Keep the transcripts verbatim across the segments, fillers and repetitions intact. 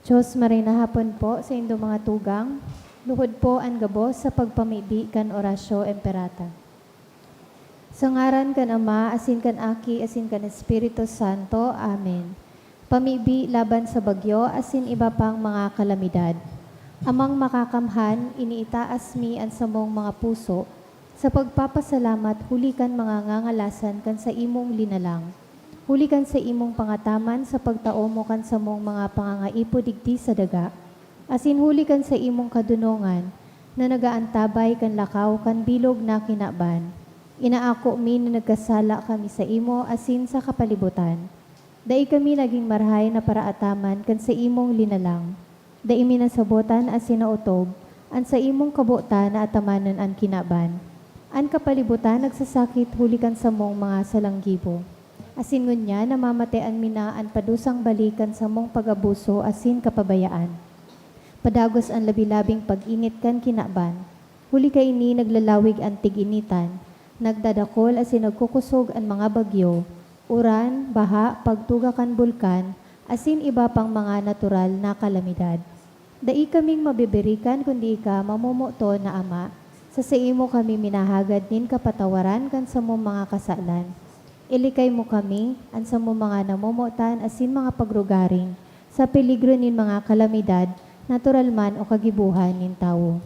Diyos, maray na hapon po sa indo mga tugang. Luhod po an gabos sa pagpamibi kan Oratio Imperata. Sa ngaran kan Ama, asin kan Aki, asin kan Espiritu Santo. Amen. Pamibi laban sa bagyo asin iba pang mga kalamidad. Amang Makakamhan, iniitaas mi an samong mga puso sa pagpapasalamat huli kan mga ngangalasan kan saimong linalang, huli kan saimong pangataman sa pagtao mo kan samong mga pangangaipo digdi sa daga, asin huli kan saimong kadonongan na nagaantabay kan lakaw kan bilog na kinaban. Inaako mi na nagkasala kami saimo asin sa kapalibutan. Dai kami nagin marahay na paraataman kan saimong linalang. Dai mi nasabotan asin naotob an saimong kabotan na atamanon an kinaban. An kapalibutan nagsasakit huli kan samong mga salanggibo. Asin ngunyan namamatean mi na an padusang balik kan samong pag-abuso asin kapabayaan. Padagos an labi-labing pag-init kan kinaban. Huli kaini naglalawig an tig-initan, nagdadakol asin nagkukosog an mga bagyo, uran, baha, pagtuga kan bulkan, asin iba pang mga natural na kalamidad. Dai kaming mabibirikan kundi ika, mamomoton na Ama. Sa saimo kami minahagad nin kapatawaran kan samong mga kasalan. Ilikay mo kami, an samong mga namomotan asin mga pagrugaring, sa peligro nin mga kalamidad, natural man o kagibohan nin tawo.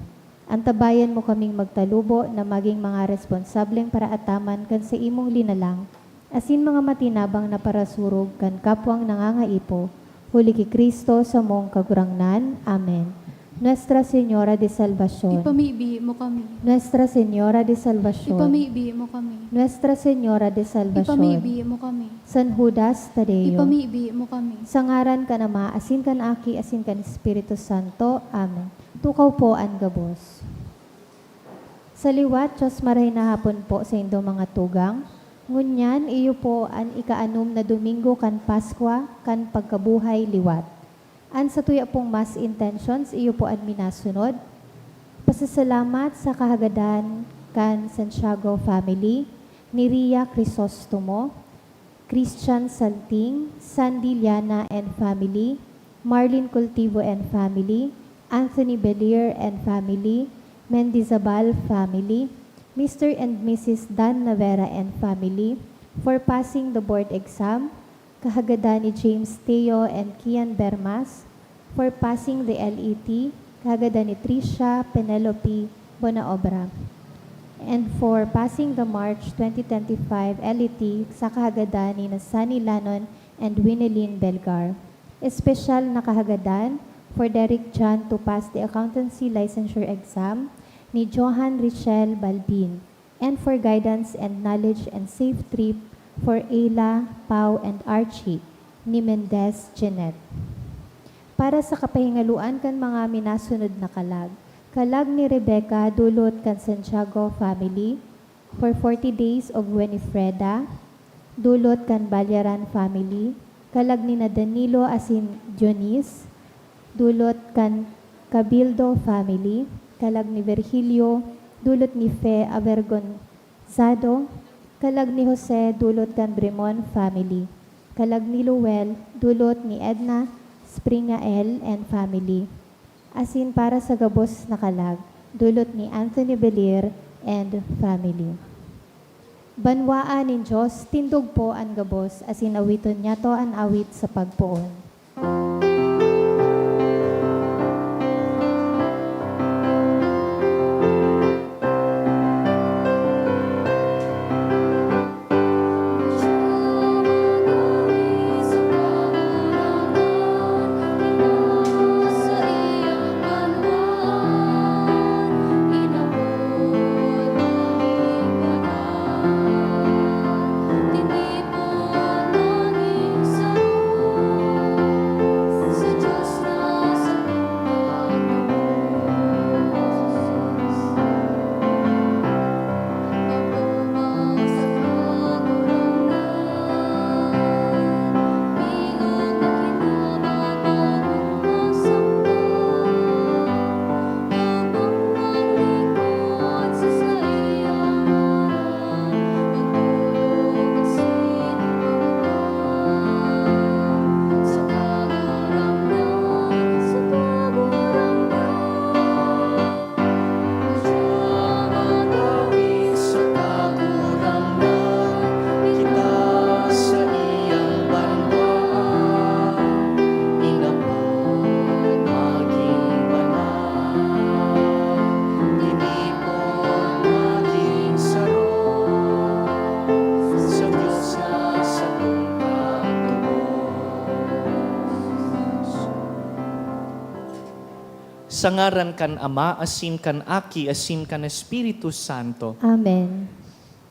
Antabayan mo kaming magtalubo na magin mga responsableng paraataman kan saimong linalang, asin mga matinabang na parasurog kan kapwang nangangaipo, huli ki Cristo samong Kagurangnan. Amen. Nuestra Señora de Salvacion. Ipamibi mo kami. Nuestra Señora de Salvacion. Ipamibi mo kami. Nuestra Señora de Salvacion. Ipamibi mo kami. San Judas Tadeo. Ipamibi mo kami. Sa ngaran kan Ama, asin kan Aki, asin kan Espiritu Santo. Amen. Tukaw po an gabos. Sa liwat, Diyos, maray na hapon po sa indo mga tugang. Ngunyan, iyo po an ikaanom na Domingo kan Paskwa kan pagkabuhay liwat. An satuya pong mass intentions, iyo po an minasunod. Pasasalamat sa kahagadan kan Santiago family, ni Ria Crisostomo, Christian Salting, Sandy Liana and family, Marlin Cultivo and family, Anthony Belier and family, Mendizabal family, Mister and Missus Dan Navera and family, for passing the board exam, kahagadan ni James Teo and Kian Bermas, for passing the L E T, kahagadan ni Tricia Penelope Bonaobra, and for passing the March twenty twenty-five L E T sa kahagadan ni Nasani Lanon and Winilyn Belgar. Espesyal na kahagadan for Derek John to pass the accountancy licensure exam ni Johan Richel Balbin, and for guidance and knowledge and safe trip for Ayla, Pau, and Archie ni Mendez Jeanette. Para sa kapahingaloan kan mga minasunod na kalag, kalag ni Rebecca dulot kan Santiago family, for forty days of Winifreda, dulot kan Balyaran family, kalag ni na Danilo asin Dionis, dulot kan Cabildo family, kalag ni Virgilio, dulot ni Fe Avergonzado, kalag ni Jose, dulot kan Bremon family, kalag ni Luel, dulot ni Edna Springael and family, asin para sa gabos na kalag, dulot ni Anthony Belier and family. Banwaa nin Dios, tindog po an gabos, asin awiton niyato an awit sa pagpoon. Sa ngaran kan Ama, asin kan Aki, asin kan Espiritu Santo. Amen.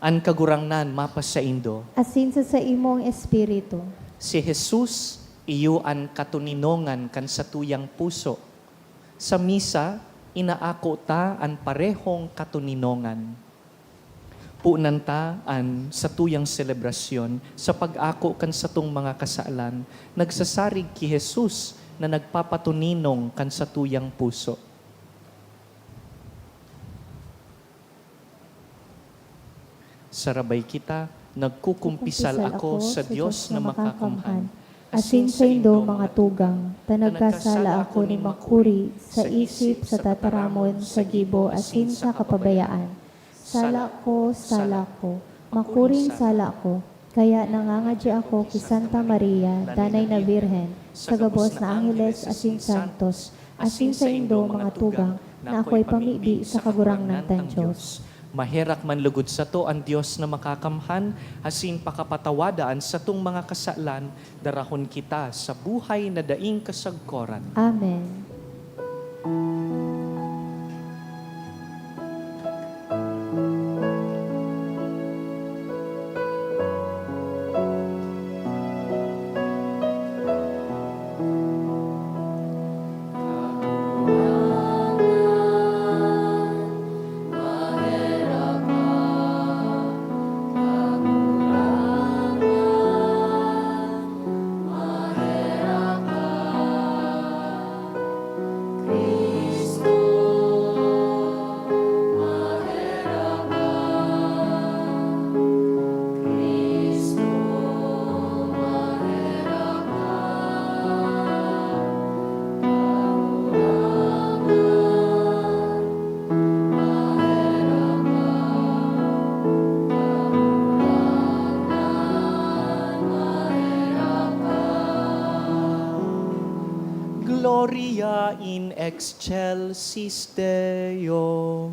An Kagurangnan mapasaindo. Asin sa saimong espiritu. Si Jesus iyo an katoninongan kan satuyang puso. Sa misa, inaako ta an parehong katoninongan. Punan ta an satuyang selebrasyon sa pag-ako kan satong mga kasalan, nagsasarig ki Jesus na nagpapatoninong kan satuyang puso. Sarabay kita, nagkukumpisal ako sa Dios na makakamhan, asin saindo mga tugang, ta nagkasala ako nin makuri sa isip, sa tataramon, sa gibo, asin sa kapabayaan. Sala ko, sala ko, makuring sala ko. Kaya nangangadya ako ki Santa Maria, Danay na Birhen, sa gabos na angheles asin santos, asin saindo mga tugang, na akoy pamibi sa Kagurangnan tang Dios. Maherak man lugod sato an Dios na makakamhan, asin pakapatawada an satong mga kasalan, darahon kita sa buhay na daing kasagkoran. Amen. Gloria in excelsis Deo.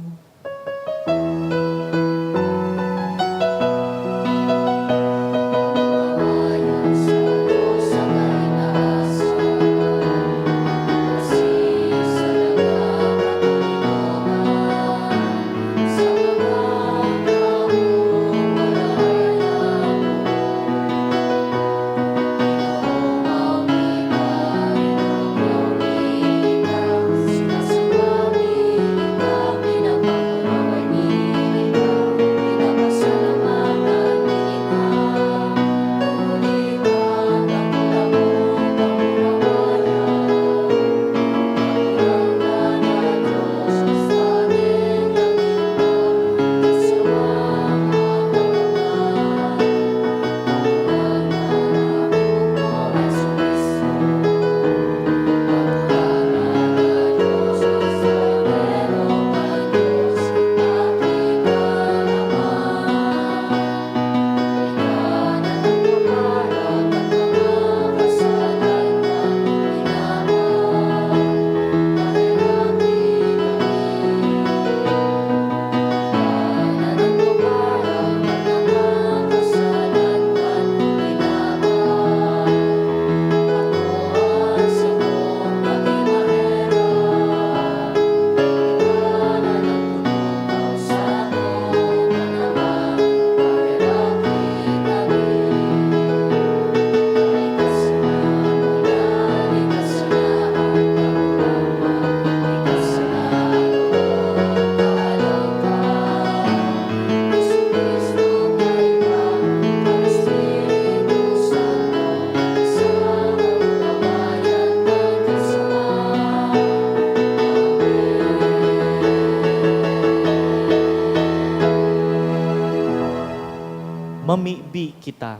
Mamibi kita.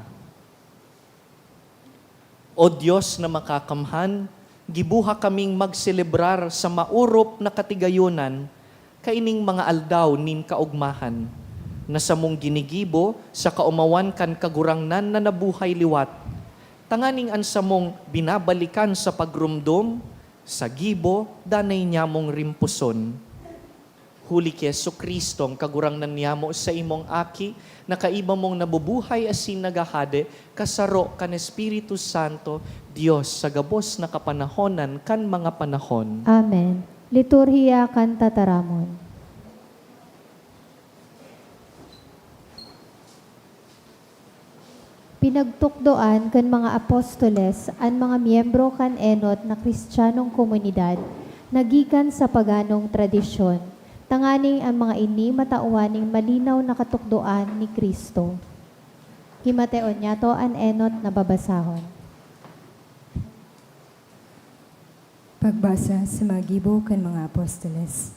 O Dios na makakamhan, gibuha kaming magselebrar sa maorop na katigayonan kaining mga aldaw nin kaogmahan, na samong ginigibo sa kaomawan kan Kagurangnan na nabuhay liwat, tanganing an samong binabalikan sa pagromdom, sa gibo, danay nyamong rimpuson. Huli ki Jesu-Cristo, an Kagurangnan niyamo, sa imong Aki, na kaiba mong nabubuhay asin naghahade, kasaro kan Espiritu Santo, Dios sa gabos na kapanahonan kan mga panahon. Amen. Liturhiya kan Tataramon. Pinagtukdoan kan mga apostoles an mga miyembro kan enot na Kristiyanong komunidad na gikan sa paganong tradisyon, tanganing an mga ini matawan nin malinaw na katukdoan ni Cristo. Himateon niyato an enot na babasahon. Pagbasa sa mga gibo kan mga apostoles.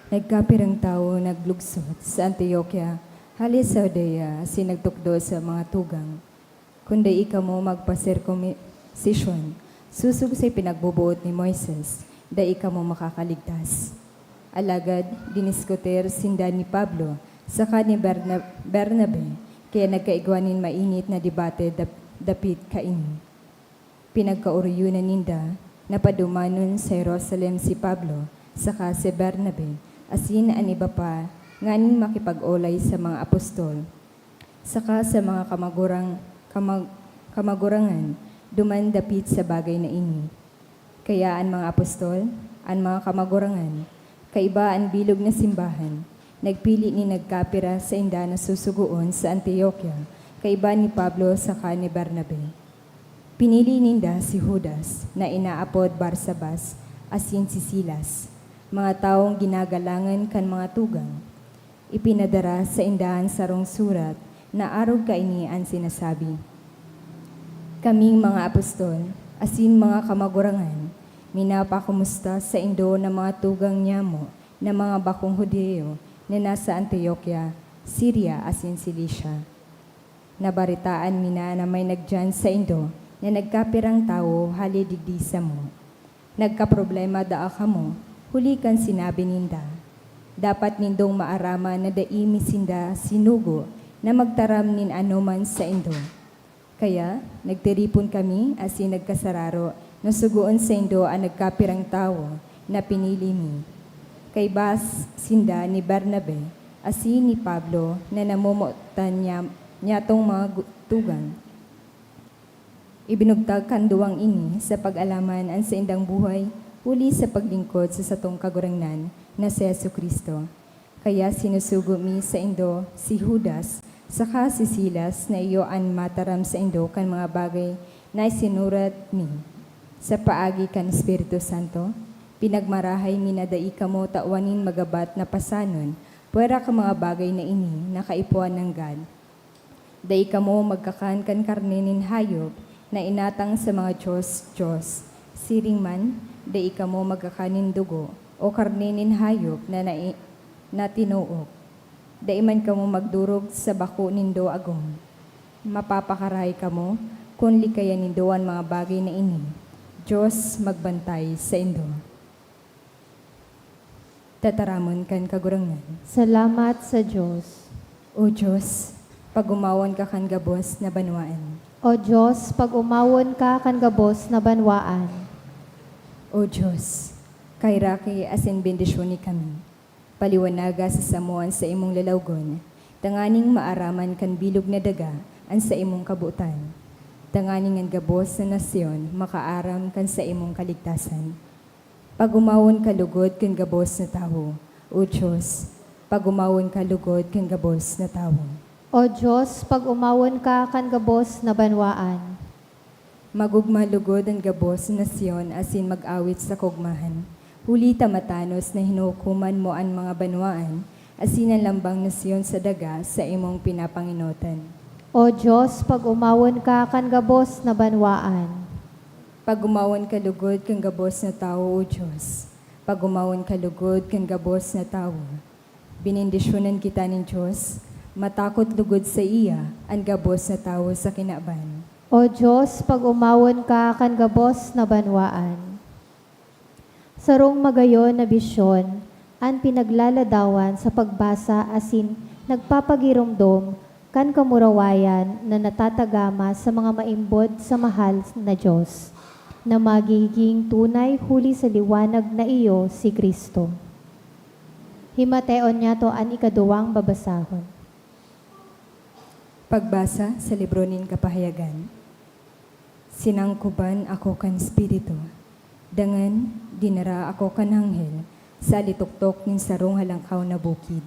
Nagkapirang tawo naglugsot sa Antioquia, hale sa Judea, asin nagtukdo sa mga tugang, "Kun dai kamo magpaserkomsisyon sosog sa ipinagboboot ni Moises, dai kamo makakaligtas." Alagad diniskutir sinda ni Pablo saka ni Berna-, Bernabe, kaya nagkaigwa nin mainit na debate dap-, dapit kaini. Pinagkaoroyonan ninda na padumanon sa Jerusalem si Pablo saka si Bernabe, asin an iba pa, nganing makipag-olay sa mga apostol saka sa mga kamagurang-, kamag-, kamagurangan duman dapit sa bagay na ini. Kaya an mga apostol, an mga kamagurangan, kaiba an bilog na simbahan, nagpili nin nagkapira sainda na susugoon sa Antioquia, kaiba ni Pablo saka ni Bernabe. Pinili ninda si Judas, na inaapod Barsabas, asin si Silas, mga tawong ginagalangan kan mga tugang. Ipinadara sainda an sarong surat na arog kaini an sinasabi, "Kaming mga apostol asin mga kamagurangan, minapakomusta saindo na mga tugang nyamo na mga bakong Judio na nasa Antioquia, Siria asin Cilicia. Nabaretaan mi na, na may nagyan saindo na nagkapirang tawo hale digdi samo. Nagkaproblema daa kamo huli kan sinabi ninda. Dapat nindong maaraman na dai mi sinda sinugo na magtaram nin anoman saindo. Kaya, nagtiripon kami asin nagkasararo na sugoon saindo an nagkapirang tawo na pinili mi. Kaiba s-, sinda ni Bernabe asin ni Pablo na namomotan niya, niyatong mga gu-, tugang. Ibinugtak kan duwang ini sa pag-alaman an saindang buhay huli sa paglingkod sa satong Kagurangnan na si Jesu-Cristo. Kaya sinusugo mi saindo si Judas saka si Silas na iyo an mataram saindo kan mga bagay na isinurat mi. Sa paagi kan Espiritu Santo, pinagmarahay mi na dai kamo tawan nin magabat na pasanon pwera kan mga bagay na ini na kaipuhan nanggad. Dai kamo magkakan kan karne nin hayop na inatang sa mga dios-dios. Siring man, dai kamo magkakan nin dugo o karne nin hayop na nai-, na tinuok. Dai man kamo magdurog sa bako nindo agom. Mapapakarahay kamo kun likayan nindo an mga bagay na ini. Dios magbantay saindo. Tataramon kan Kagurangnan. Salamat sa Dios. O Dios, pag-omawon ka kan gabos na banwaan. O Dios, pag-omawon ka kan gabos na banwaan. O Dios, kaheraki asin bendisyoni kami. Paliwanaga sa samo an saimong lalawgon, tanganing maaraman kan bilog na daga an saimong kabotan, tanganing an gabos na nasyon makaaram kan saimong kaligtasan. Pag-omawon ka lugod kan gabos na tawo, O Dios, pag-omawon ka lugod kan gabos na tawo. O Dios, pag-omawon ka kan gabos na banwaan. Mag-ogma lugod an gabos na nasyon asin mag-awit sa kaogmahan, huli ta matanos na hinuhukoman mo an mga banwaan asin an lambang nasyon sa daga sa imong pinapangenotan. O Dios, pag-omawon ka kan gabos na banwaan. Pag-omawon ka lugod kan gabos na tawo, O Dios. Pag-omawon ka lugod kan gabos na tawo. Benendisyonan kita nin Dios, matakot lugod saiya an gabos na tawo sa kinaban. O Dios, pag-omawon ka kan gabos na banwaan. Sarong magayon na bisyon an pinaglaladawan sa pagbasa asin nagpapagiromdom kan kamurawayan na natatagama sa mga maimbod sa mahal na Dios, na magiging tunay huli sa liwanag na iyo si Cristo. Himateon niyato an ikaduwang babasahon. Pagbasa sa libro nin Kapahayagan. Sinangkoban ako kan Espiritu. Dangan, dinara ako kan anghel sa alitoktok nin sarong halangkaw na bukid.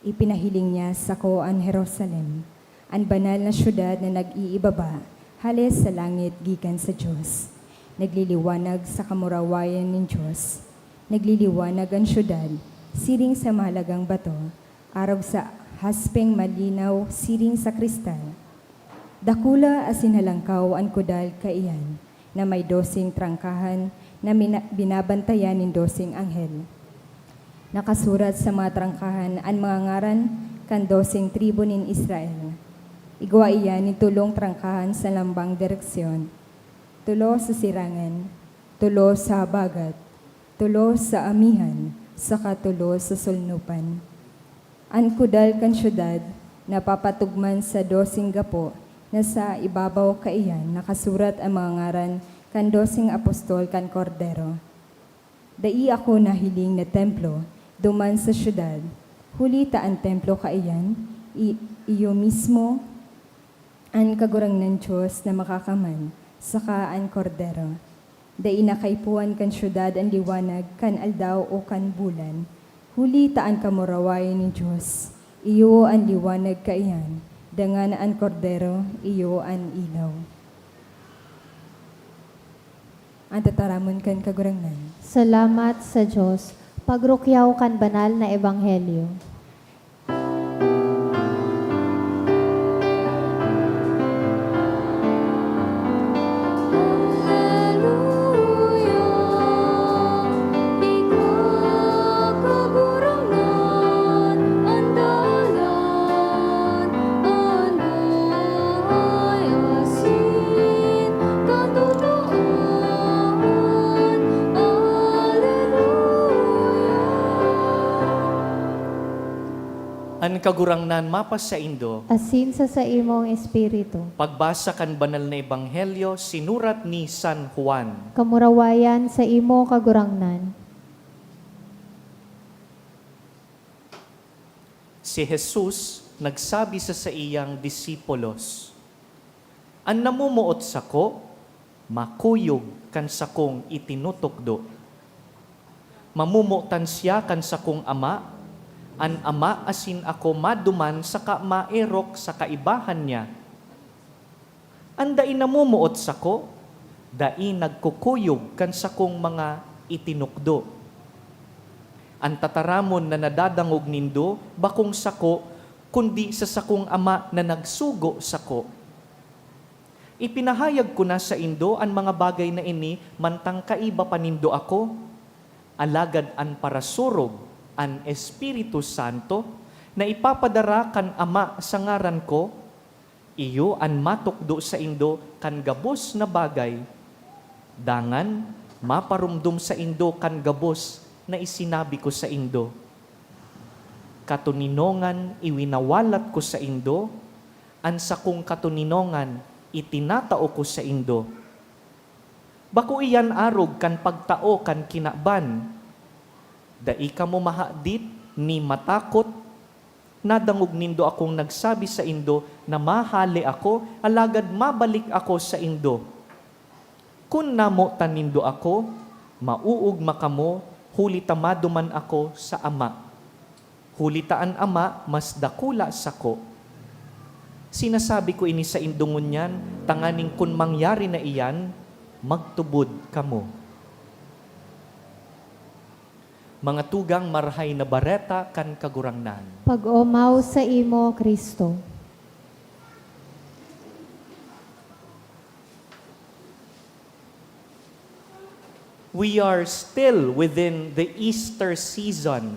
Ipinahiling niya sako an Jerusalem, an banal na syudad na nag-iibaba hale sa langit gikan sa Dios, nagliliwanag sa kamurawayan nin Dios. Nagliliwanag an syudad siring sa mahalagang bato, arog sa haspeng malinaw siring sa kristal. Dakula asin halangkaw an kudal kaiyan, na may doseng trangkahan na mina-, binabantayan nin doseng anghel. Nakasurat sa mga trangkahan an mga ngaran kan doseng tribu nin Israel. Igwa iyan nin tolong trangkahan sa lambang direksyon, tolo sa sirangan, tolo sa habagat, tolo sa amihan, saka tolo sa solnopan. An kudal kan syudad napapatugman sa doseng gapo na sa ibabaw kaiyan nakasurat an mga ngaran kan doseng apostol kan Kordero. Dai ako nahiling na templo duman sa syudad, huli ta an templo kaiyan, i-, iyo mismo an Kagurangnan Dios na Makakaman, saka an Kordero. Dai na kaipuhan kan syudad an liwanag kan aldaw o kan bulan, huli ta an kamurawayan nin Dios, iyo an liwanag kaiyan, dangan an Kordero, iyo an ilaw. An tataramon kan Kagurangnan. Salamat sa Dios. Pagrukyaw kan banal na ebanghelyo. Aleluya, ika, Kagurangnan, an dalan, an buhay, asin katotoohan. Aleluya. An Kagurangnan mapasaindo. Asin sa saimong espiritu. Pagbasa kan Banal na Ebanghelyo sinurat ni San Juan. Kamurawayan saimo, Kagurangnan. Si Jesus nagsabi sa saiyang disipulos, "An namomoot sako, makuyog kan sakong itinutukdo. Mamomotan siya kan sakong Ama, an Ama asin ako maduman saka maerok sa kaibahan niya. An dai namomoot sako, dai nagkukuyog kan sakong mga itinukdo. An tataramon na nadadangog nindo bakong sako, kundi sa sakong Ama na nagsugo sako. Ipinahayag ko na saindo an mga bagay na ini mantang kaiba pa nindo ako. Alagad an Parasurog, an Espiritu Santo, na ipapadara kan Ama sa ngaran ko, iyo an matukdo saindo kan gabos na bagay, dangan maparomdom saindo kan gabos na isinabi ko saindo. Katoninongan iwinawalat ko saindo, an sakong katoninongan itinatao ko saindo. Bako iyan arog kan pagtao kan kinaban. Dai kamo mahadit ni matakot. Nadangog nindo akong nagsabi saindo na mahale ako, alagad mabalik ako saindo. Kun namotan nindo ako, maoogma kamo, huli ta maduman ako sa Ama. Huli ta an Ama mas dakula sako. Sinasabi ko ini saindo ngunyan, tanganing kun mangyari na iyan, magtubod kamo." Mga tugang, Marahay na Bareta kan Kagurangnan. Pag-omaw saimo, Cristo. We are still within the Easter season.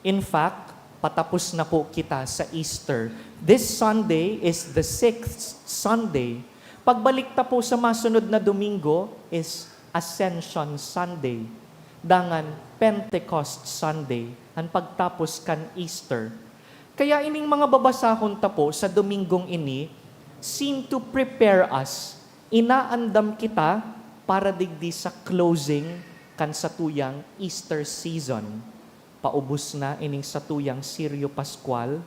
In fact, patapos na po kita sa Easter. This Sunday is the sixth Sunday. Pagbalik ta po sa masunod na Domingo is Ascension Sunday. Dangan, Pentecost Sunday, an pagtapos kan Easter. Kaya ining mga babasahon ta po sa Domingong ini seem to prepare us. Inaandam kita para digdi sa closing kan satuyang Easter season. Paubos na ining satuyang Sirio Pascual.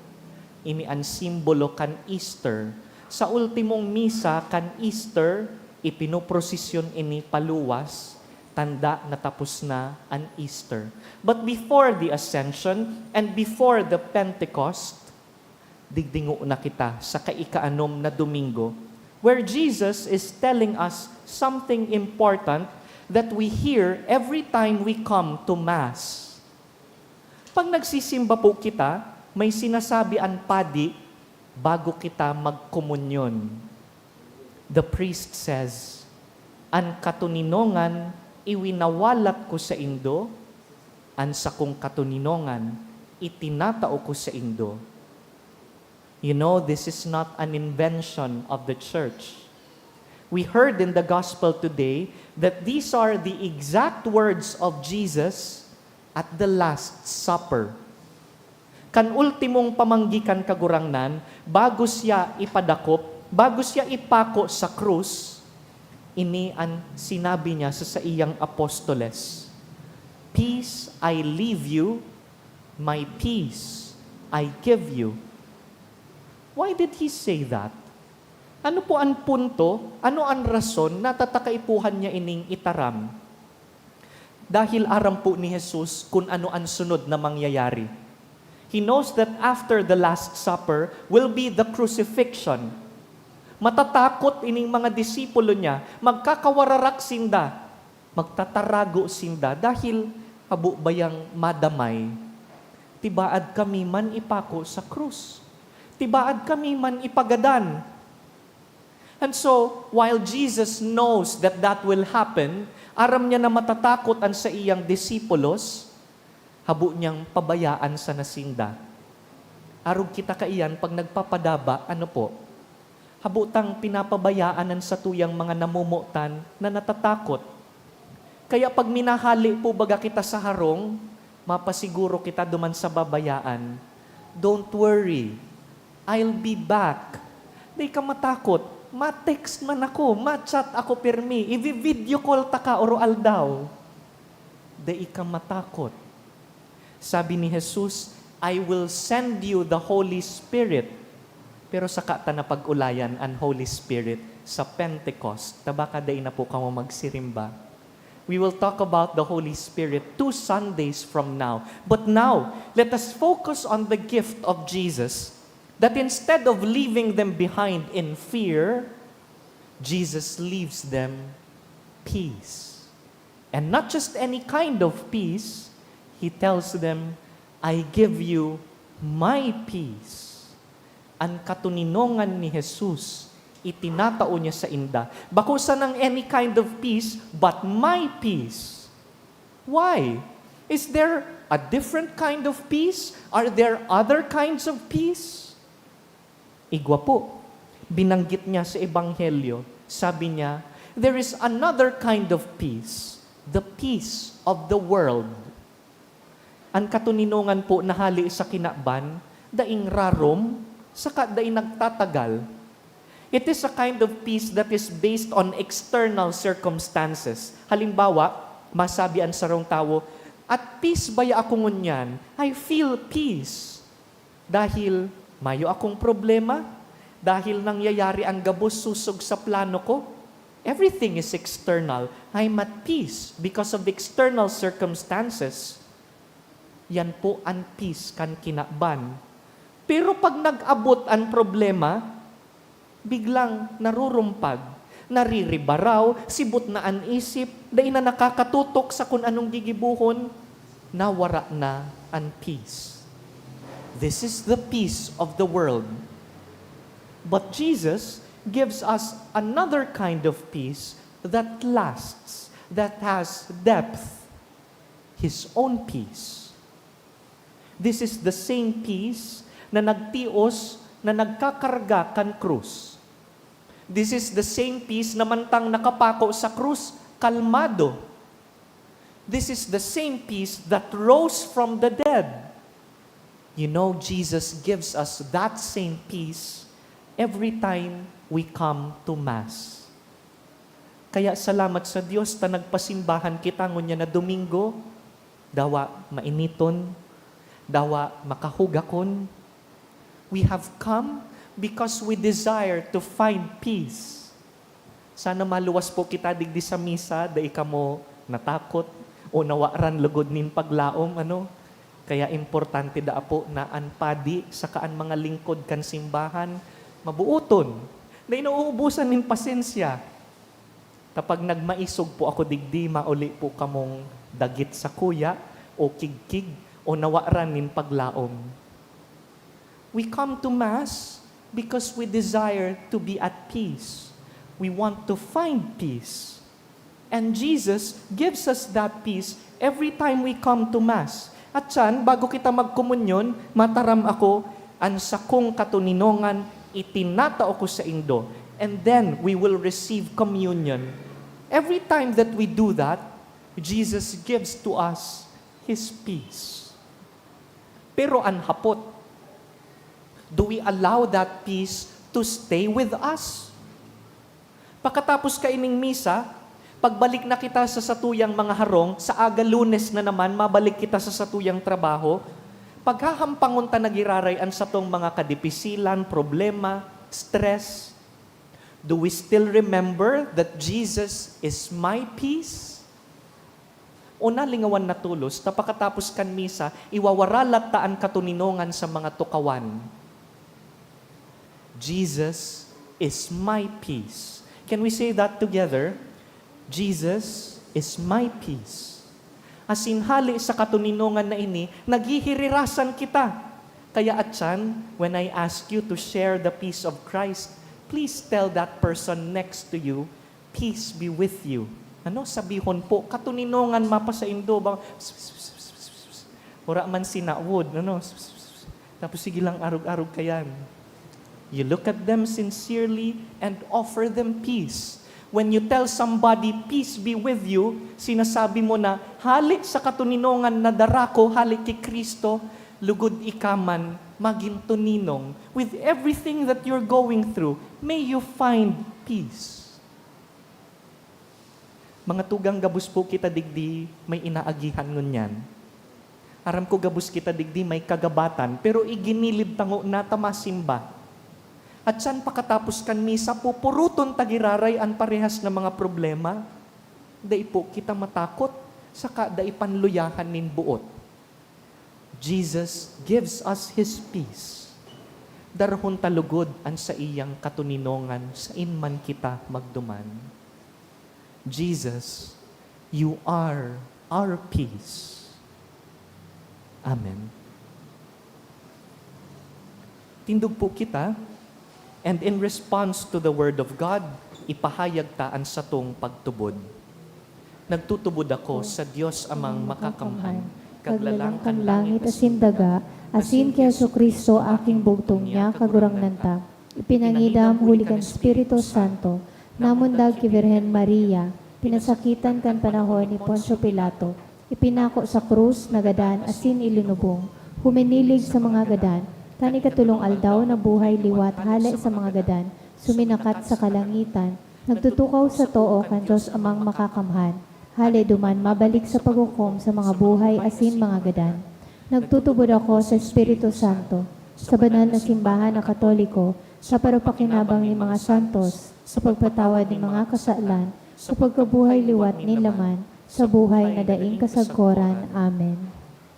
Ini an simbolo kan Easter. Sa ultimong misa kan Easter, ipinoprosisyon ini paluwas Tanda na tapos na an Easter. But before the Ascension and before the Pentecost, digdi ngona kita sa kaikaanom na Domingo, where Jesus is telling us something important that we hear every time we come to Mass. Pag nagsisimba po kita, may sinasabi an padi bago kita magkomunyon. The priest says, "An katoninongan iwinawalat ko saindo, an sakong katoninongan itinatao ko saindo." You know, this is not an invention of the church. We heard in the gospel today that these are the exact words of Jesus at the Last Supper. Kan ultimong pamanggi kan Kagurangnan, bago siya ipadakop, bago siya ipako sa krus, ini an sinabi niya sa saiyang apostoles, "Peace I leave you, my peace I give you." Why did he say that? Ano po an punto? Ano an rason na tatakaipuhan niya ining itaram? Dahil aram po ni Jesus kun ano an sunod na mangyayari. He knows that after the Last Supper will be the crucifixion. Matatakot ining mga disipulo niya, magkakawararak sinda, magtatarago sinda dahil habo bayang madamay. Tibaad kami man ipako sa krus. Tibaad kami man ipagadan. And so, while Jesus knows that that will happen, aram niya na matatakot an saiyang disipulos, habo niyang pabayaan sana sinda. Arog kita kaiyan pag nagpapadaba, ano po? Habo tang pinapabayaan an satuyang mga namomotan na natatakot. Kaya pag minahali po baga kita sa harong, mapasiguro kita duman sa babayaan, "Don't worry, I'll be back." Dai ka matakot. Ma-text man ako, ma-chat ako pirmi, ivi-video call taka oro aldaw. Dai ka matakot. Sabi ni Jesus, "I will send you the Holy Spirit." Pero saka ta na pag-ulayan an Holy Spirit sa Pentecost, ta baka dai na po kamo magsirimba. We will talk about the Holy Spirit two Sundays from now. But now, let us focus on the gift of Jesus, that instead of leaving them behind in fear, Jesus leaves them peace. And not just any kind of peace, he tells them, "I give you my peace." An katoninongan ni Jesus, itinatao niya sainda. Bako sanang any kind of peace, but my peace. Why? Is there a different kind of peace? Are there other kinds of peace? Igwa po. Binanggit niya sa Ebanghelyo, sabi niya, "There is another kind of peace, the peace of the world." An katoninongan po na hali sa kinaban, daing rarom, saka dai nagtatagal. It is a kind of peace that is based on external circumstances. Halimbawa, masabi an sarong tawo, "At peace baya ako ngunyan. I feel peace." Dahil mayo akong problema, dahil nangyayari ang gabos sosog sa plano ko. Everything is external. I'm at peace because of external circumstances. Yan po an peace kan kinaban. Pero pag nag-abot an problema, biglang narurumpag, nariribaraw, sibot na an isip, dai na nakakatutok sa kun anong gigibohon, nawara na an peace. This is the peace of the world. But Jesus gives us another kind of peace that lasts, that has depth, His own peace. This is the same peace na nagtios, na nagkakarga kan krus. This is the same peace na mantang nakapako sa krus, kalmado. This is the same peace that rose from the dead. You know, Jesus gives us that same peace every time we come to Mass. Kaya salamat sa Dios ta nagpasimbahan kita ngunyan na Domingo, dawa mainiton, dawa makahugakon. We have come because we desire to find peace. Sana maluwas po kita digdi sa misa, dai kamo natakot, o nawaran lugod nin paglaom, ano? Kaya importante daa po na an padi saka an mga lingkod kan simbahan mabuoton, dai nauubusan nin pasensya. Ta pag nagmaisog po ako digdi, mauli po kamong dagit sakuya, o kigkig, o nawaran nin paglaom. We come to Mass because we desire to be at peace. We want to find peace. And Jesus gives us that peace every time we come to Mass. At siyan, bago kita magkomunyon, mataram ako, an sakong katoninongan itinatao ko saindo. And then we will receive communion. Every time that we do that, Jesus gives to us His peace. Pero an hapot, do we allow that peace to stay with us? Pakatapos kaining misa, pagbalik na kita sa satuyang mga harong, sa aga Lunes na naman, mabalik kita sa satuyang trabaho. Paghahampangon ta na giraray an satong mga kadipisilan, problema, stress. Do we still remember that Jesus is my peace? O nalingawan na tolos ta pakatapos kan misa, iwawaralat ta an katoninongan sa mga tukawan? Jesus is my peace. Can we say that together? Jesus is my peace. Asin hali sa katoninongan na ini, naghihirirasan kita. Kaya atyan, when I ask you to share the peace of Christ, please tell that person next to you, "Peace be with you." Ano? Sabihon po, "Katoninongan mapasaindo ba?" Wala man sinawod, ano? Tapos sige lang arog-arog kayan. You look at them sincerely and offer them peace. When you tell somebody, "Peace be with you," sinasabi mo na, "Hali sa katoninongan na dara ko hali ki Cristo, lugod ika man magin toninong with everything that you're going through. May you find peace." Mga tugang, gabos po kita digdi may inaagihan ngunyan. Aram ko gabos kita digdi may kagabatan, pero iginilid ta ngona ta masimba. At siyan pakatapos kan misa, pupuruton ta giraray an parehas na mga problema. Dai po kita matakot, saka dai panluyahan nin boot. Jesus gives us His peace. Darahon ta lugod an saiyang katoninongan sain man kita magduman. Jesus, you are our peace. Amen. Tindog po kita, and in response to the Word of God, ipahayag ta an satong pagtubod. Nagtutubod ako sa Dios Amang Makakamhan, Kaglalang kan langit asin daga, asin ki Jesu-Cristo, aking bugtong niya, Kagurangnan ta. Ipinangidam huli kan Espiritu Santo, namundag ki Birhen Maria, pinasakitan kan panahon ni Poncio Pilato, ipinako sa krus, nagadan asin ilinubong, huminilig sa mga gadan, kan ikatolong aldaw nabuhay liwat hale sa mga gadan, suminakat sa kalangitan, nagtutukaw sa too kan Dios Amang Makakamhan. Hale duman mabalik sa paghukom sa mga buhay asin mga gadan. Nagtutubod ako sa Espiritu Santo, sa banal na simbahan na Katoliko, sa parapakinabang nin mga santos, sa pagpatawad nin mga kasalan, sa pagkabuhay liwat nin laman, sa buhay na daing kasagkoran. Amen.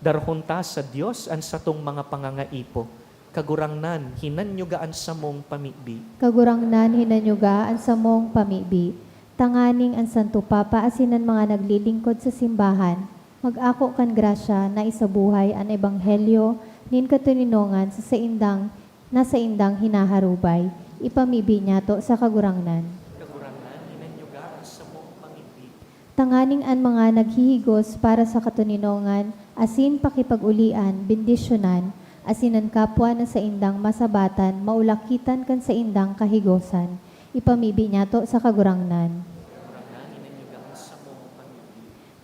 Darahon ta sa Dios an satong mga pangangaipo. Kagurangnan, hinanyuga an samong pamibi. Kagurangnan, hinanyuga an samong pamibi. Tanganing an Santo Papa asin an mga naglilingkod sa simbahan mag-ako kan grasya na isabuhay an ebanghelyo nin katoninongan sa saindang, na saindang hinaharubay. Ipamibi niyato sa Kagurangnan. Kagurangnan, hinanyuga an samong pamibi. Tanganing an mga naghihigos para sa katoninongan asin pakipag-olian, bendisyonan, asin an kapwa na saindang masabatan maulakitan kan saindang kahigosan. Ipamibi niyato sa Kagurangnan.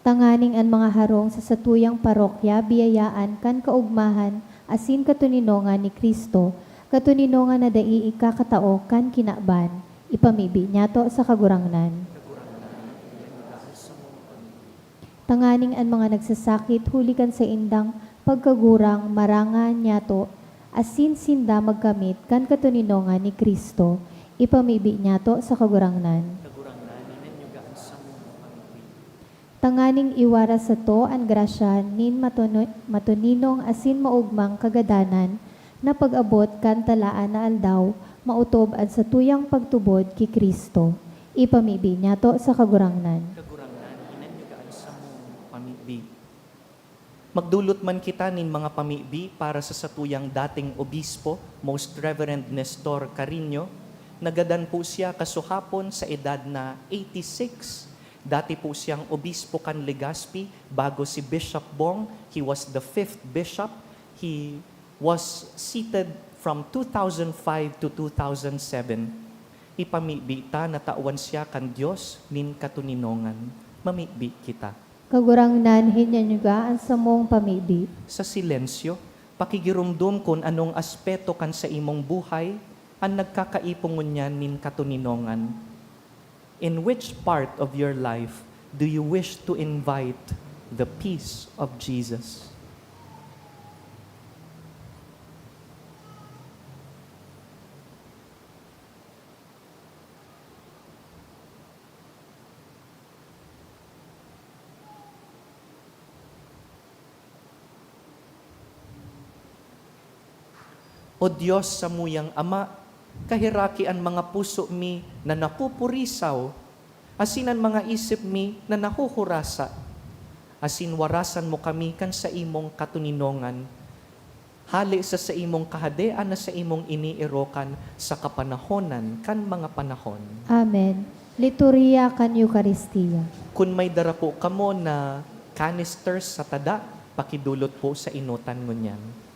Tanganing an mga harong sa satuyang parokya biyayaan kan kaogmahan asin katoninongan ni Cristo, katoninongan na dai ikakatao kan kinaban. Ipamibi niyato sa Kagurangnan. Tanganing an mga nagsasakit huli kan saindang pagkagurang marangan niyato, asin sinda magkamit kan katoninongan ni Cristo, ipamibi niyato sa Kagurangnan. Kagurangnan, hinanyuga an samong pamibi. Tanganing iwara sato an grasya nin matuno-, matuninong asin maogmang kagadanan na pag-abot kan talaan na aldaw, maotob an satuyang pagtubod ki Cristo. Ipamibi niyato sa Kagurangnan. Kagurangnan, hinanyuga an samong pamibi. Magdolot man kita nin mga pamibi para sa satuyang dating obispo, Most Reverend Nestor Carino. Nagadan po siya kasuhapon sa edad na eighty-six. Dati po siyang obispo kan Legazpi bago si Bishop Bong. He was the fifth bishop. He was seated from two thousand five to two thousand seven. Ipamibi ta na tawan siya kan Dios nin katoninongan. Mamibi kita. Kagurangnan, hinanyuga an samong pamibi. Sa silensyo, pakigiromdom kun anong aspeto kan saimong buhay an nagkakaipon ngunyan nin katoninongan. In which part of your life do you wish to invite the peace of Jesus? O Dios, samuyang Ama, kaheraki an mga puso mi na napupurisaw, asin an mga isip mi na nahuhurasa, asin warasan mo kami kan saimong katoninongan, hale sa saimong Kahadean na saimong inierokan sa kapanahonan kan mga panahon. Amen. Liturhiya kan Eukaristia. Kun may dara po kamo na canister sa tada, pakidolot po sa enotan ngunyan.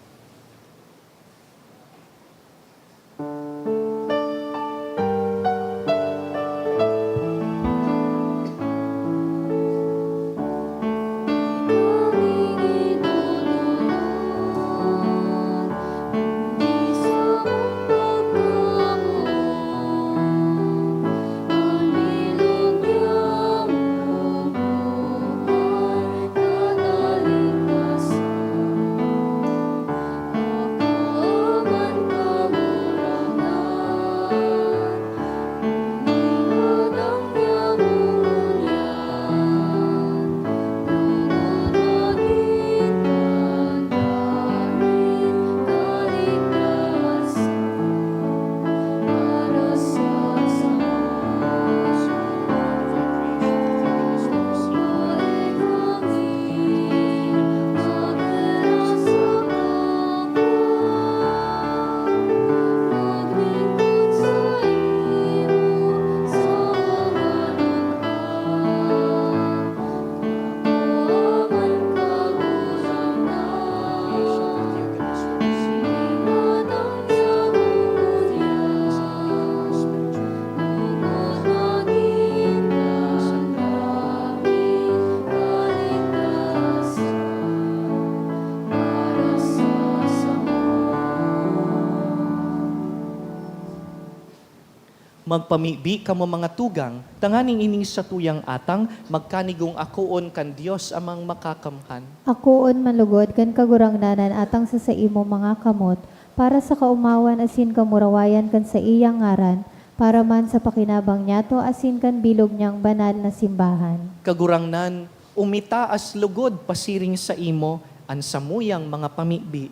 Magpamibi kamo, mga tugang, tanganing ining satuyang atang magkanigong akoon kan Dios Amang Makakamhan. Akoon man lugod kan Kagurangnan an atang sa saimong mga kamot, para sa kaomawan asin kamurawayan kan saiyang ngaran, para man sa pakinabang niyato asin kan bilog niyang banal na simbahan. Kagurangnan, umitaas lugod pasiring saimo an samuyang mga pamibi,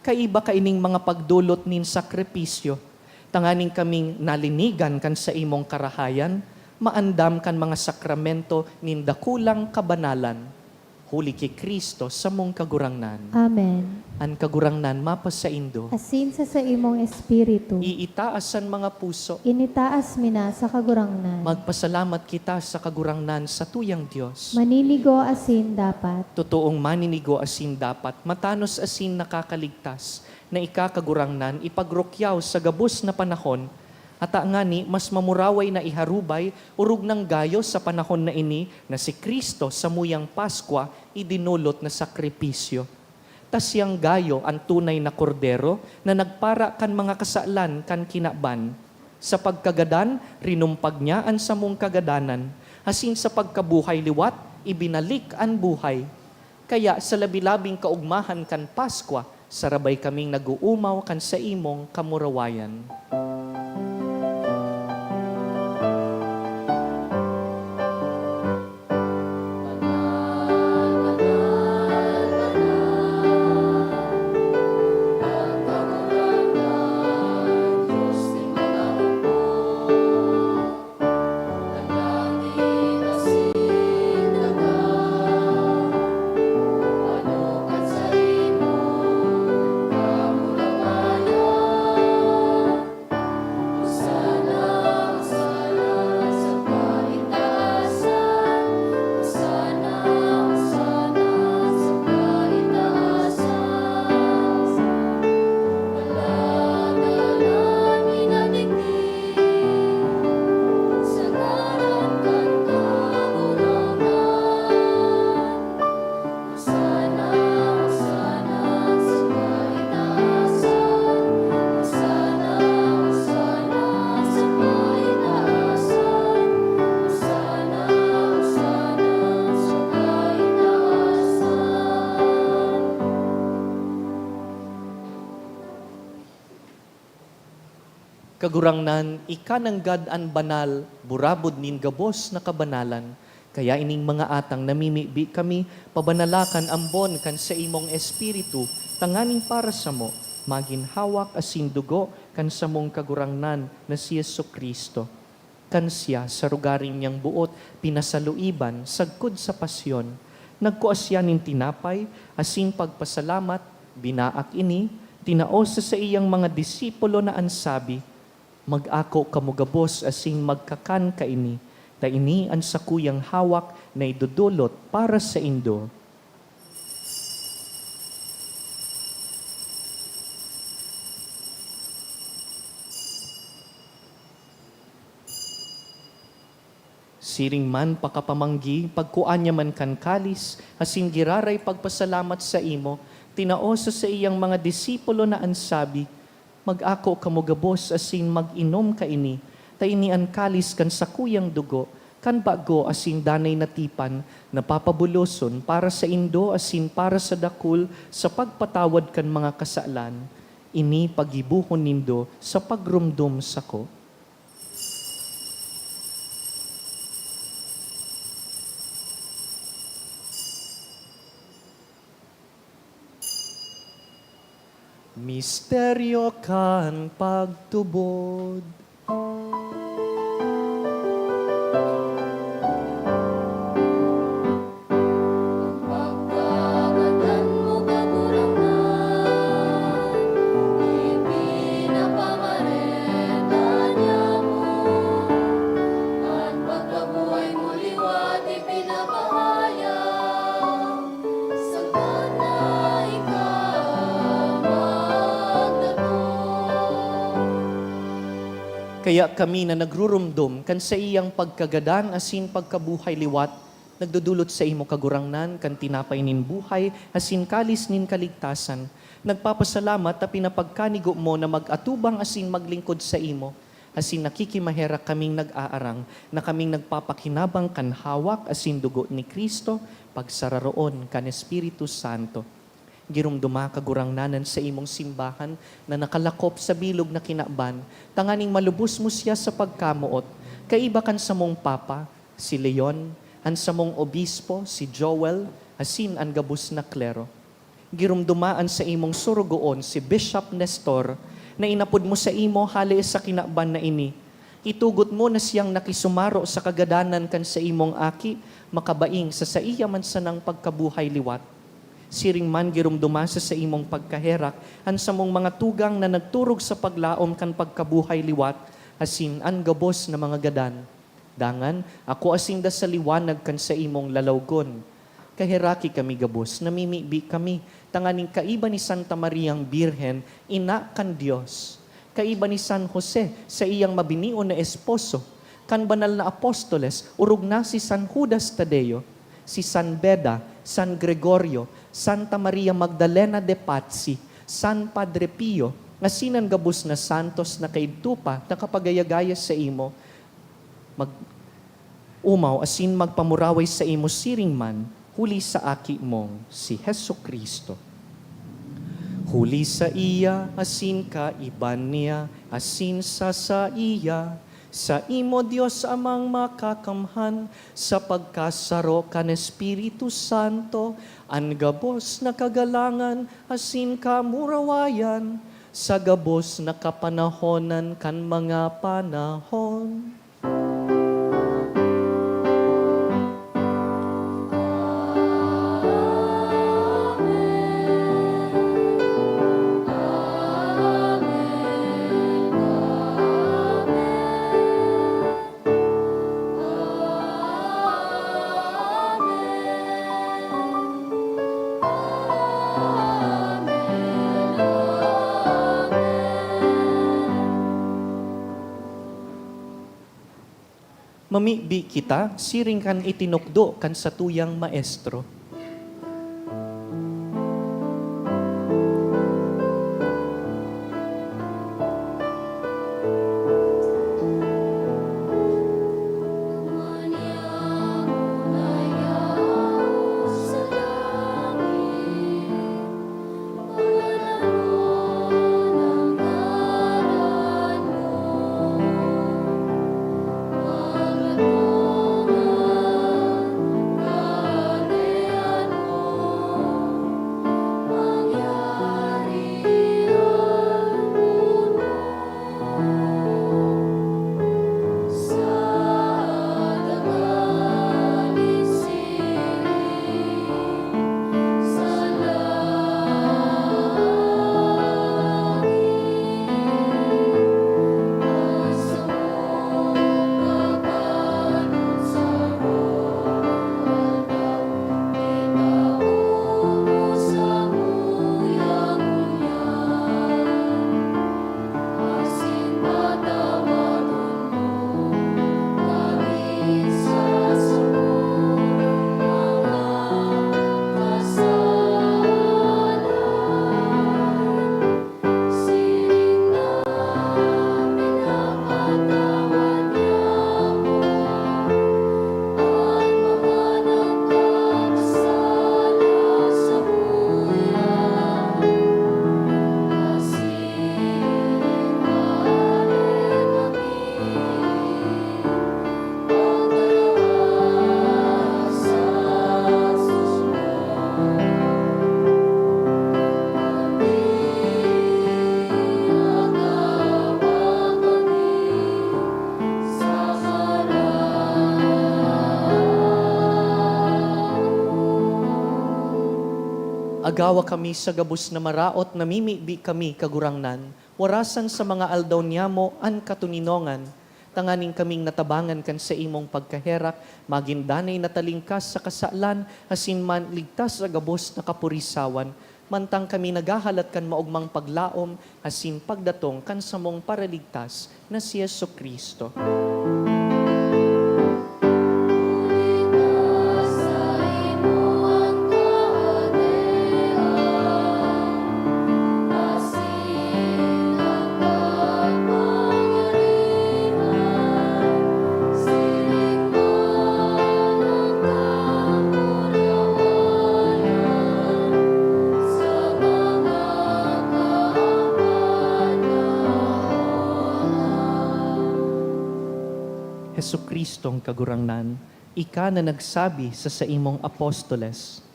kaiba kaining mga pagdolot nin sakripisyo, tanganing kaming nalinigan kan saimong karahayan, maandam kan mga sakramento nin dakulang kabanalan. Huli ki Cristo, samong Kagurangnan. Amen. An Kagurangnan mapasaindo. Asin sa saimong espiritu. Iitaas an mga puso. Initaas mi na sa Kagurangnan. Magpasalamat kita sa Kagurangnan, satuyang Dios. Maninigo asin dapat. Totoong maninigo asin dapat, matanos asin nakakaligtas, na ika, Kagurangnan, ipagrukyaw sa gabos na panahon, ata ngani mas mamuraway na iharubay, orog nang gayo sa panahon na ini, na si Cristo, samuyang Paskwa, idinolot na sakripisyo. Ta siyang gayo an tunay na Kordero na nagpara kan mga kasalan kan kinaban. Sa pagkagadan, rinumpag niya an samong kagadanan, asin sa pagkabuhay liwat, ibinalik an buhay. Kaya sa labi-labing kaogmahan kan Paskwa, sarabay kaming nag-oomaw kan saimong kamurawayan. Kagurangnan, ika nanggad an banal, burabod nin gabos na kabanalan. Kaya ining mga atang namimibi kami, pabanalakan ambon kan saimong Espiritu, tanganing para samo, magin hawak asin dugo kan samong Kagurangnan na si Jesu-Cristo. Kan siya, sa rugaring niyang boot, pinasaluiban, sagkod sa pasyon, nagkua siya nin tinapay, asin pagpasalamat, binaak ini, tinao sa saiyang mga disipulo na an sabi, "Mag-ako kamo gabos asin magkakan kaini, ta ini an sakuyang hawak na idodolot para saindo." Siring man pakapamanggi, pagkua niya man kan kalis, asin giraray pagpasalamat saimo, tinao sa saiyang mga disipulo na an sabi, "Mag-ako kamo gabos asin mag-inom kaini, ta ini an kalis kan sakuyang dugo, kan bago asin danay na tipan, na papabuloson para saindo asin para sa dakul sa pagpatawad kan mga kasalan. Ini paggibohon nindo sa pagromdom sako." Misteryo kan pagtubod. Pagkagadan mo, Kagurangnan, ipinapamareta niamo. An pagkabuhay mo liwat ipinapahayag, sagkod na ika magdatong. Kaya kami na nagruromdom kan saiyang pagkagadan asin pagkabuhay liwat, nagdodolot saimo, Kagurangnan, kan tinapay nin buhay asin kalis nin kaligtasan. Nagpapasalamat ta pinapagkanigo mo na mag-atubang asin maglingkod saimo, asin nakikimaherak kaming nag-aarang na kaming nagpapakinabang kan hawak asin dugo ni Cristo, pagsararoon kan Espiritu Santo. Giromdoma, Kagurangnan, an saimong simbahan na nakalakop sa bilog na kinaban, tanganing malubos mo siya sa pagkamoot, kaiba kan samong Papa, si Leon, an samong Obispo, si Joel, asin an gabos na klero. Giromdoma an saimong sorogoon, si Bishop Nestor, na inapod mo saimo hale sa kinaban na ini. Itugot mo na siyang nakisumaro sa kagadanan kan saimong Aki, makabaing sa saiya man sanang pagkabuhay liwat. Siring man, giromdoma sa saimong pagkaherak an samong mga tugang na nagturog sa paglaom kan pagkabuhay liwat, asin an gabos na mga gadan. Dangan, akua sinda sa liwanag kan saimong lalawgon. Kaheraki kami gabos, namimibi kami, tanganing kaiba ni Santa Mariang Birhen, ina kan Dios, kaiba ni San Jose, saiyang mabinion na esposo, kan banal na apostoles, orog na si San Judas Tadeo, si San Beda, San Gregorio, Santa Maria Magdalena de Pazzi, San Padre Pio, asin an gabos na santos na kaidto pa nakapagaya-gaya saimo, mag-, omaw asin magpamuraway saimo siring man, huli sa Aki mong si Jesu-Cristo. Huli saiya, asin kaiba niya, asin sa saiya, saimo, Dios Amang Makakamhan, sa pagkasaro kan Espiritu Santo, an gabos na kagalangan asin kamurawayan, sa gabos na kapanahonan kan mga panahon. Mamibi kita siring kan itinukdo kan satuyang Maestro. Agawa kami sa gabos na maraot, namimibi kami, Kagurangnan, warasan sa mga aldaw niyamo an katoninongan, tanganing kaming natabangan kan saimong pagkaherak, magin danay na talingkas sa kasalan, asin man ligtas sa gabos na kapurisawan, mantang kami naghahalat kan maogmang paglaom asin pagdatong kan samong Paraligtas na si Jesu-Cristo. Jesu-Cristong Kagurangnan, ika na nagsabi sa saimong apostoles,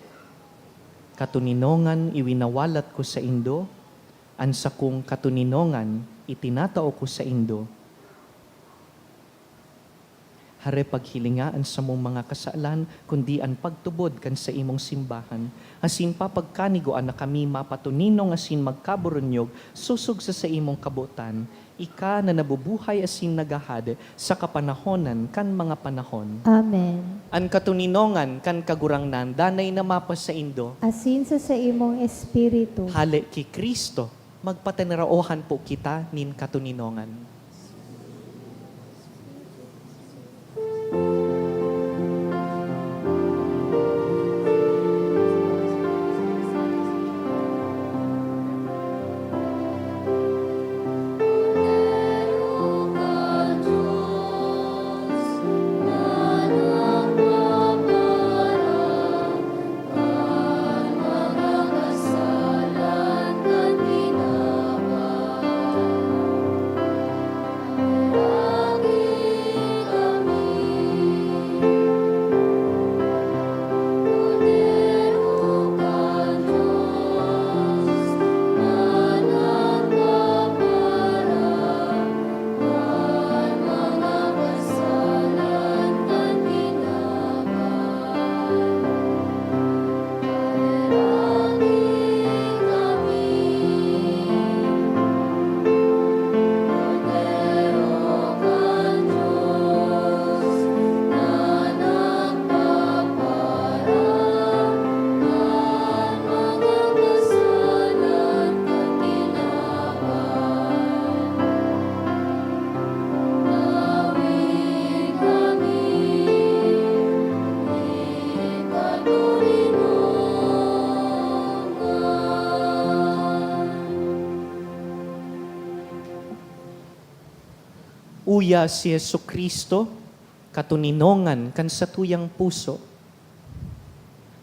"Katoninongan iwinawalat ko saindo, an sakong katoninongan itinatao ko saindo." Hare paghilinga an samong mga kasalan, kundi an pagtubod kan saimong simbahan, asin papagkanigoan na kami mapatoninong asin magkaburunyog sosog sa saimong kabotan, ika na nabubuhay asin naghahade sa kapanahonan kan mga panahon. Amen. An katoninongan kan Kagurangnan danay na mapasaindo. Asin sa saimong espiritu. Hale ki Cristo, magpataniraohan po kita nin katoninongan. Uya si Jesu-Cristo, katoninongan kan satuyang puso.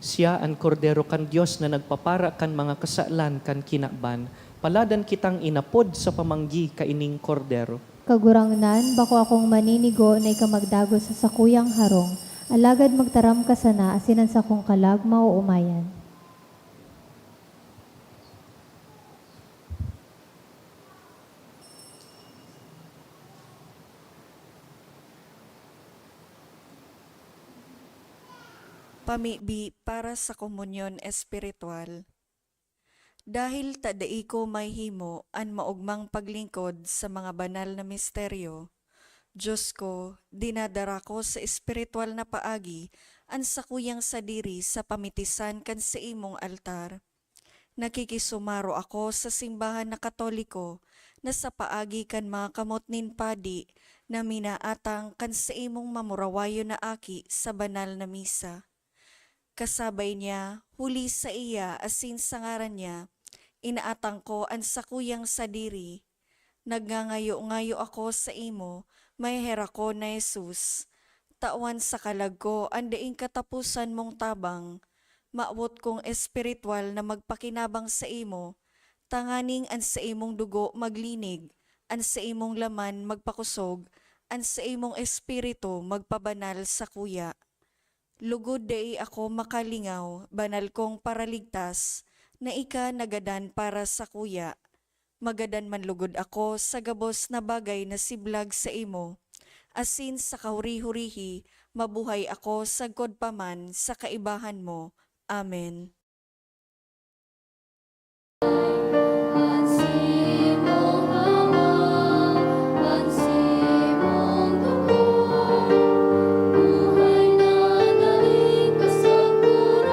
Siya an Kordero kan Dios na nagpapara kan mga kasalan kan kinaban. Paladan kitang inapod sa pamanggi kaining Kordero. Kagurangnan, bako akong maninigo na ika magdagos sa sakuyang harong, alagad magtaram ka sana asin an sakong kalag maoomayan. Pamibi para sa komunyon espiritual. Dahil ta dai ko mahihimo an maogmang paglingkod sa mga banal na misteryo, Dios ko, dinadara ko sa espiritual na paagi an sakuyang sadiri sa pamitisan kan saimong altar. Nakikisumaro ako sa simbahan na Katoliko na sa paagi kan mga kamot nin padi na minaatang kan saimong mamurawayon na aki sa banal na misa. Kasabay niya, huli saiya asin sa ngaran niya, inaatang ko an sakuyang sadiri. Nagngangayo-ngayo ako saimo, maheherak ko na Jesus, tawan sa kalag ko an daing kataposan mong tabang. Mawot kong espiritual na magpakinabang saimo, tanganing an saimong dugo maglinig, an saimong laman magpakosog, an saimong espiritu magpabanal sakuya. Lugod dai ako makalingaw, banal kong Paraligtas, na ika nagadan para sakuya. Magadan man lugod ako sa gabos na bagay na siblag saimo, asin sa kahuri-hurihi mabuhay ako sagkod pa man sa kaibahan mo. Amen. An simong Ama, an simong dugo, buhay na daing kasagkoran.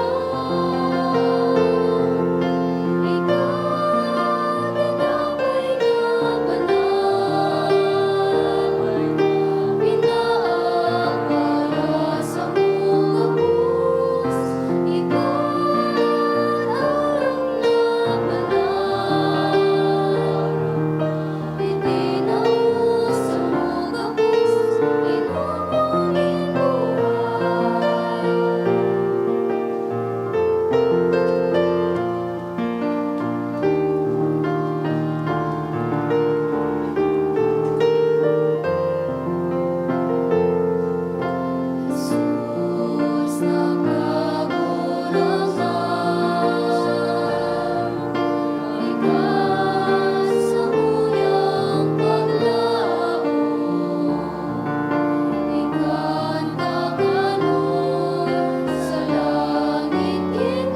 Ika, tinapay na banal, pinaagpara sa mga gabos. Ika, aram na banal, itinaos sa mga gabos, inomon nin buhay. Jesus, Nagkagurangnan, ika samuyang paglaom, ika an kakanon sa langit gikan.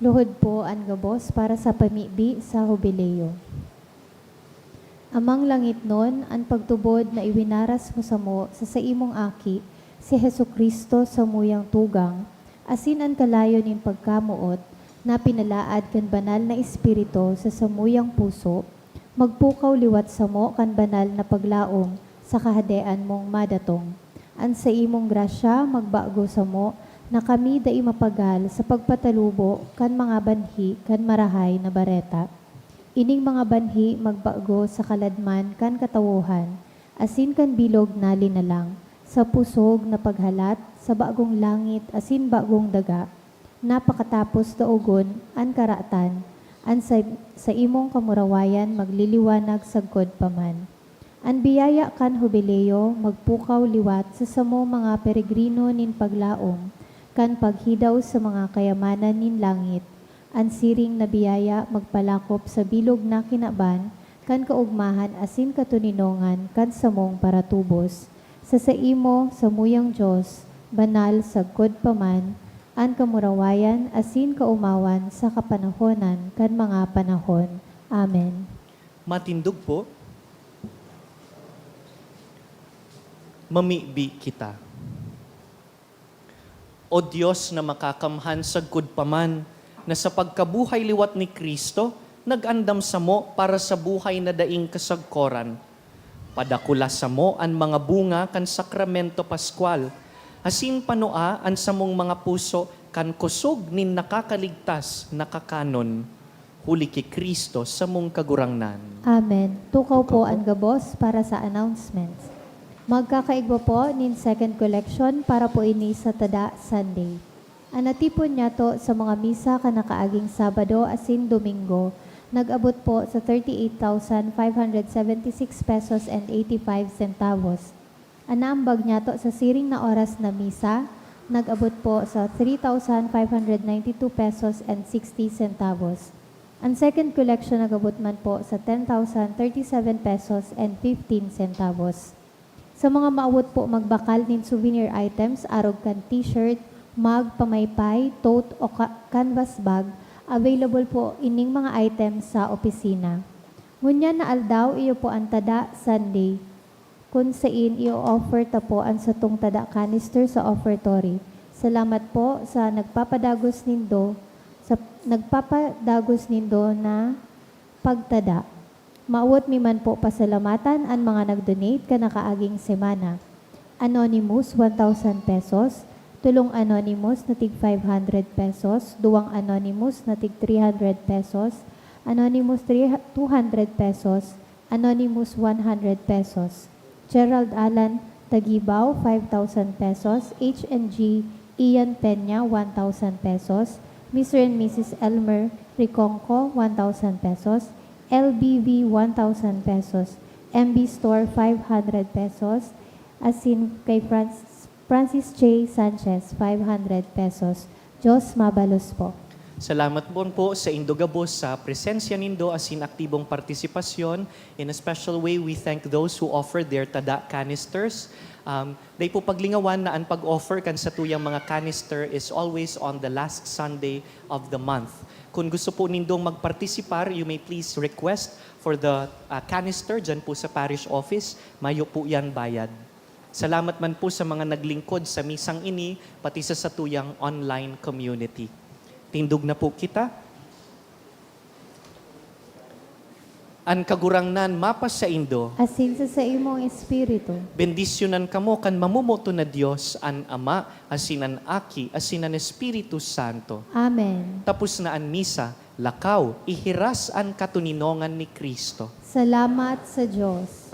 Luhod po an gabos para sa pamibi sa Hubileo. Amang langitnon, an pagtubod na iwinaras mo samo sa saimong Aki, si Jesu-Cristo, samuyang tugang, asin an kalayo nin pagkamoot na pinalaad kan Banal na Espiritu sa samuyang puso, magpukaw liwat samo kan banal na paglaom sa Kahadean mong madatong. An saimong grasya magbago samo na kami dai mapagal sa pagpatalubo kan mga banhi kan Marahay na Bareta. Ining mga banhi magbago sa kaladman kan katawohan, asin kan bilog na linalang, sa pusog na paghalat sa bagong langit asin bagong daga, na pakatapos daogon an karatan, an sa, saimong kamurawayan magliliwanag sagkod pa man. An biyaya kan Hubileo magpukaw liwat sa samong mga peregrino nin paglaom kan paghidaw sa mga kayamanan nin langit. An siring na biyaya magpalakop sa bilog na kinaban kan kaogmahan asin katoninongan kan samong paratubos. Sa saimo, samuyang Dios, banal sagkod pa man, an kamurawayan asin kaomawan sa kapanahonan kan mga panahon. Amen. Matindog po. Mamibi kita. O Dios na makakamhan sagkod pa man, na sa pagkabuhay liwat ni Cristo, nag-andam samo para sa buhay na daing kasagkoran. Padakula samo an mga bunga kan Sakramento Pascual, asin panua an samong mga puso kan kusog nin nakakaligtas na kakanon, huli ki Cristo samong Kagurangnan. Amen. Tukaw Tukaw po po. An gabos para sa announcements. Magkakaigwa po nin second collection para po ini sa Tada Sunday. An natipon niyato sa mga misa kan nakaaging Sabado asin Domingo nag-abot po sa thirty-eight thousand five hundred seventy-six pesos and eighty-five centavos. An naambag niyato sa siring na oras na misa nag-abot po sa three thousand five hundred ninety-two pesos and sixty centavos. An second collection nag-abot man po sa ten thousand thirty-seven pesos and fifteen centavos. Sa mga maawot po magbakal nin souvenir items arog kan t-shirt, mug, pamaypay, tote o ka- canvas bag, available po ining mga items sa opisina. Ngunyan na aldaw, iyo po an Tada Sunday, kun sain i-offer ta po an satong tada canister sa offertory. Salamat po sa nagpapadagos nindo, sa nagpapadagos nindo na pagtada. Maawot mi man po pasalamatan an mga nag-donate kan nakaaging semana. Anonymous, one thousand pesos. Tulong anonymous na tig five hundred pesos. Duwang anonymous na tig three hundred pesos. Anonymous, three, two hundred pesos. Anonymous, one hundred pesos. Gerald Alan Tagibaw, five thousand pesos. H N G Ian Peña, one thousand pesos. Mister and Missus Elmer Riconco, one thousand pesos. L B V, one thousand pesos. M B Store, five hundred pesos. Asin kay Francis, Francis J Sanchez, five hundred pesos. Diyos mabalos po. Salamat bon po sa indo gabos sa presensya nindo asin aktibong partisipasyon. In a special way, we thank those who offered their tada canisters. Um, dai po paglingawan na an pag-offer kan satuyang mga canister is always on the last Sunday of the month. Kung gusto po nindong magpartisipar, you may please request for the uh, canister dyan po sa parish office. Mayo po yan bayad. Salamat man po sa mga naglingkod sa misang ini, pati sa satuyang online community. Tindog na po kita. An Kagurangnan mapasaindo. Asin sa saimong espiritu. Bendisyonan kamo kan mamomoton na Dios, an Ama, asin an Aki, asin an Espiritu Santo. Amen. Tapos na an misa, lakaw, ihiras an katoninongan ni Cristo. Salamat sa Diyos.